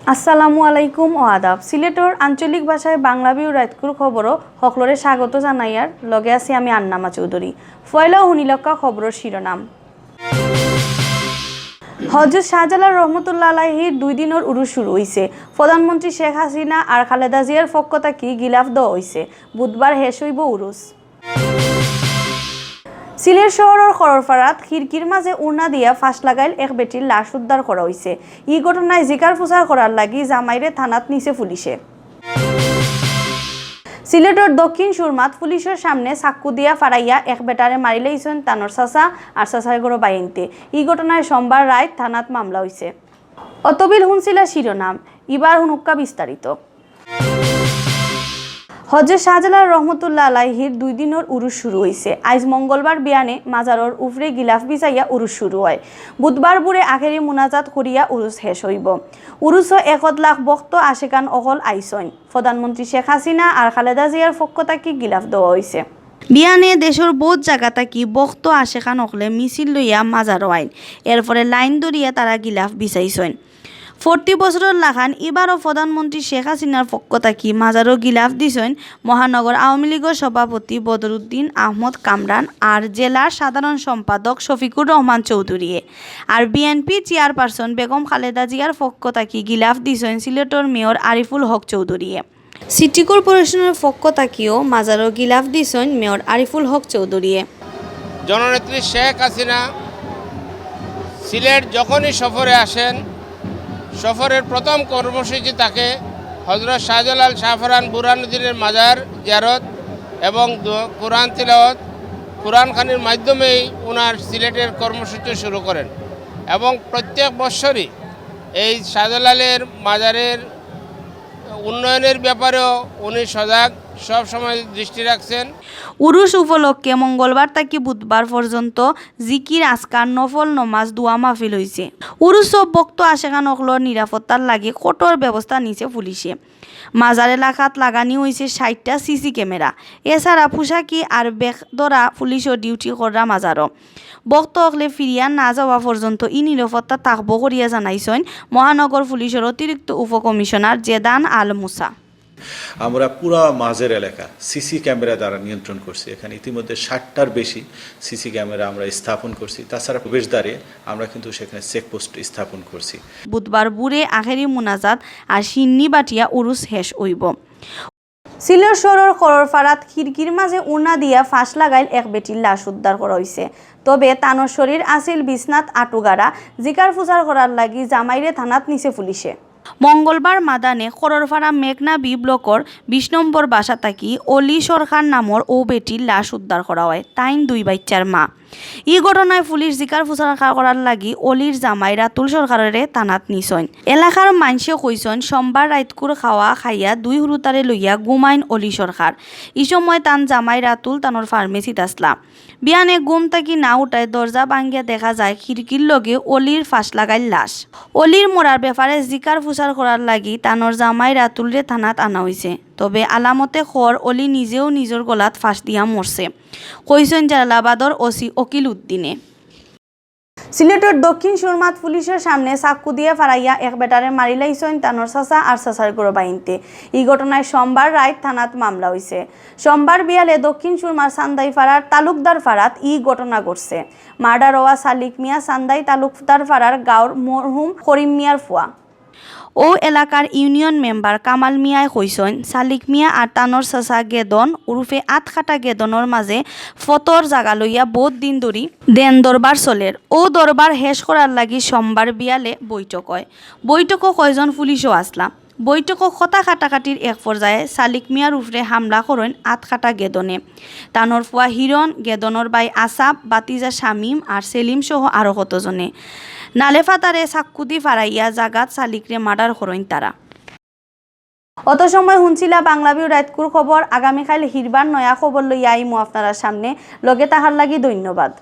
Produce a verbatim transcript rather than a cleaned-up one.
আসসালামু আলাইকুম ও আদাব। সিলেটর আঞ্চলিক ভাষায় বাংলা ভিউ রাইতকুর খবরও হকলরে স্বাগত জানাইয়ার। লগে আছি আমি আন্নামা চৌধুরী। ফয়লাও হুনিলক্কা খবরর শিরোনাম। হজরত শাহজালাল রহমতুল্লাহ আলাইহির দুই দিনর উরুস শুরু অইছে। প্রধানমন্ত্রী শেখ হাসিনা আর খালেদা জিয়ার পক্ষ থাকি গিলাফ দেওয়া অইছে। বুধবার শেষ অইবো উরুস। সিলেট শহরর খররপাড়াত খিড়কির মাঝে উড়না দিয়া ফাঁস লাগাইল এক বেটির লাশ উদ্ধার করা অইছে। ই ঘটনায় জিকার ফুসার করার লাগি জামাইরে থানাত নিছে পুলিশে। সিলেটর দক্ষিণ সুরমাত পুলিশর সামনে চাক্কু দিয়া ফাড়াইয়া এক বেটারে মারিলাইছইন তানর চাচা আর চাচার ঘরর বাইনতে। ই ঘটনায় সোমবার রাইত থানাত মামলা অইছে। অতবিল হুনছিলা শিরোনাম, ইবার হুনুক্কা বিস্তারিত। হজরত শাহজালাল রহমতুল্লাহ আলাইহির দুই দিনর উরুস শুরু অইছে। আইজ মঙ্গলবার বিয়ানে মাজারর উপরে গিলাফ বিছাইয়া উরুস শুরু অয়। বুধবার ভোরে আখেরি মুনাজাত করিয়া উরুস শেষ অইবো। উরুসো একত লাখ ভক্ত আশেকান অকল আইছইন। প্রধানমন্ত্রী শেখ হাসিনা আর খালেদা জিয়ার পক্ষ থাকি গিলাফ দেওয়া অইছে। বিয়ানে দেশর বউত জাগা থাকি ভক্ত আশেকান অকলে মিছিল লইয়া মাজারো আইন। এরপরে লাইন ধরিয়া তারা গিলাফ বিছাইছইন। প্রতি বছরর লাখান ইবারও প্রধানমন্ত্রী শেখ হাসিনার পক্ষ থাকি মাজারো গিলাফ দিছইন মহানগর আওয়ামী লীগর সভাপতি বদরুদ্দিন আহমদ কামরান আর জেলার সাধারণ সম্পাদক শফিকুর রহমান চৌধুরীয়ে। আর বিএনপি চেয়ারপারসন বেগম খালেদা জিয়ার পক্ষ থাকি গিলাফ দিছইন সিলেটর মেয়র আরিফুল হক চৌধুরীয়ে। সিটি কর্পোরেশনর পক্ষ থাকিও মাজারো গিলাফ দিছইন মেয়র আরিফুল হক চৌধুরীয়ে। জননেত্রী শেখ হাসিনা সিলেট যখনই সফরে আসেন, সফরের প্রথম কর্মসূচি থাকে হজরত শাহজালাল শাহপরান বুরহানুদ্দিনের মাজার জিয়ারত এবং দো- কোরআন তিলাওয়াত, কোরআন খানির মাধ্যমেই ওনার সিলেটের কর্মসূচি শুরু করেন। এবং প্রত্যেক বৎসরই এই শাহজালালের মাজারের উন্নয়নের ব্যাপারেও উনি সজাগ, সব সময় দৃষ্টি রাখছেন। উরুস উপলক্ষে মঙ্গলবার থাকি বুধবার পর্যন্ত জিকির, আজকার, নফল নমাজ, দোয়া মাহফিল অইছে। উরুসো ভক্ত আশেকান অকলর নিরাপত্তার লাগি কঠোর ব্যবস্থা নিছে পুলিশে। মাজার এলাকাত লাগানি অইছে ষাইটটা সিসি ক্যামেরা। এছাড়া পোশাকি আর বেখদরা পুলিশও ডিউটি কররা মাজারো। ভক্ত অকলে ফিরিয়া না যাওয়া পর্যন্ত ই নিরাপত্তা থাকবো করিয়া জানাইছইন মহানগর পুলিশর অতিরিক্ত উপকমিশনার জেদান আল মুসা। আমরা পুরা মাজার এলাকা সিসি ক্যামেরা দ্বারা নিয়ন্ত্রণ করছি। এখানে ইতিমধ্যে ষাটটার বেশি সিসি ক্যামেরা আমরা স্থাপন করছি। তাছাড়া প্রবেশদ্বারে আমরা কিন্তু সেখানে চেকপোস্ট স্থাপন করছি। বুধবার ভোরে আখেরি মুনাজাত আর শিন্নি বাটিয়া উরুস শেষ অইবো। সিলেট শহরর খররপাড়াত খিড়কির মাঝে উড়না দিয়া ফাঁস লাগাইল এক বেটির লাশ উদ্ধার করা অইছে। তবে তানর শরীর আছিল বিছনাত আটুগাড়া। জিকার ফুসার করার লাগি জামাইরে থানাত নিছে পুলিশে। মঙ্গলবার মাদানে খররপাড়া মেঘনা বি ব্লকর বিশ নম্বর বাসা থাকি অলি সরকার নামর অউ বেটির লাশ উদ্ধার করা অয়। তাইন দুই বাইচ্চার মা। ই ঘটনায় পুলিশ জিকার ফুসার করার লাগি অলির জামাই রাতুল সরকাররে থানাত নিছইন। এলাকার মাইনষে কইছইন, সোমবার রাইতকুর খাওয়া খাইয়া দুই হুরুতারে লইয়া ঘুমাইন অলি সরকার। ই সময় তান জামাই রাতুল তানর ফার্মেসিত আছলা। বিয়ানে ঘুম থাকি না উঠায় দরজা ভাঙ্গিয়া দেখা যায় খিড়কির লগে অলির ফাঁস লাগাইল লাশ। অলির মরার ব্যাপারে জিকার ফুসার করার লাগি তানর জামাই রাতুলরে থানাত আনা অইছে। তবে আলামতে খর অলি নিজেও নিজর গলাত ফাঁস দিয়া মরছে, কইছইন জালালাবাদর ওসি অকিল উদ্দিনে। সিলেটর দক্ষিণ সুরমাত পুলিশর সামনে চাক্কু দিয়া ফাড়াইয়া এক বেটারে মারিলাইছইন তানর চাচা আর চাচার ঘরর বাইনতে। ই ঘটনায় সোমবার রাইত থানাত মামলা অইছে। সোমবার বিয়ালে দক্ষিণ সুরমার চান্দাইপাড়ার তালুকদার পাড়াত ই ঘটনা ঘটছে। মার্ডার অওয়া সালিক মিয়া চান্দাই তালুকদার পাড়ার গাঁওর মরহুম করিম মিয়ার ফুয়া। অউ এলাকার ইউনিয়ন মেম্বার কামাল মিয়ায় কইছইন, সালিক মিয়া আর তানর চাচা গেদন উরুফে আতকাটা গেদনর মাঝে ফতর জাগা লইয়া বউত দিন ধরি দেন দরবার চলের। অউ দরবার শেষ করার লাগি সোমবার বিয়ালে বৈঠক অয়। বৈঠকো কয়জন পুলিশও আছলা। বৈঠকো কথা কাটাকাটির এক পর্যায়ে সালিক মিয়ার উপরে হামলা করইন আতকাটা গেদনে। তানর ফুয়া হিরণ, গেদনর ভাই আসাব, বাতিজা শামীম আর সেলিম সহ আরো কতজনে। নালেফাতারে চাক্কুদি ফাড়াইয়া জাগাত সালিকরে মার্ডার করইন তারা। অত সময় হুনছিলা বাংলা ভিউ রাইতকুর খবর। আগামীকাইল হিরবার নয়া খবর লইয়া আইমু আপনারার সামনে। লগে থাকার লাগি ধন্যবাদ।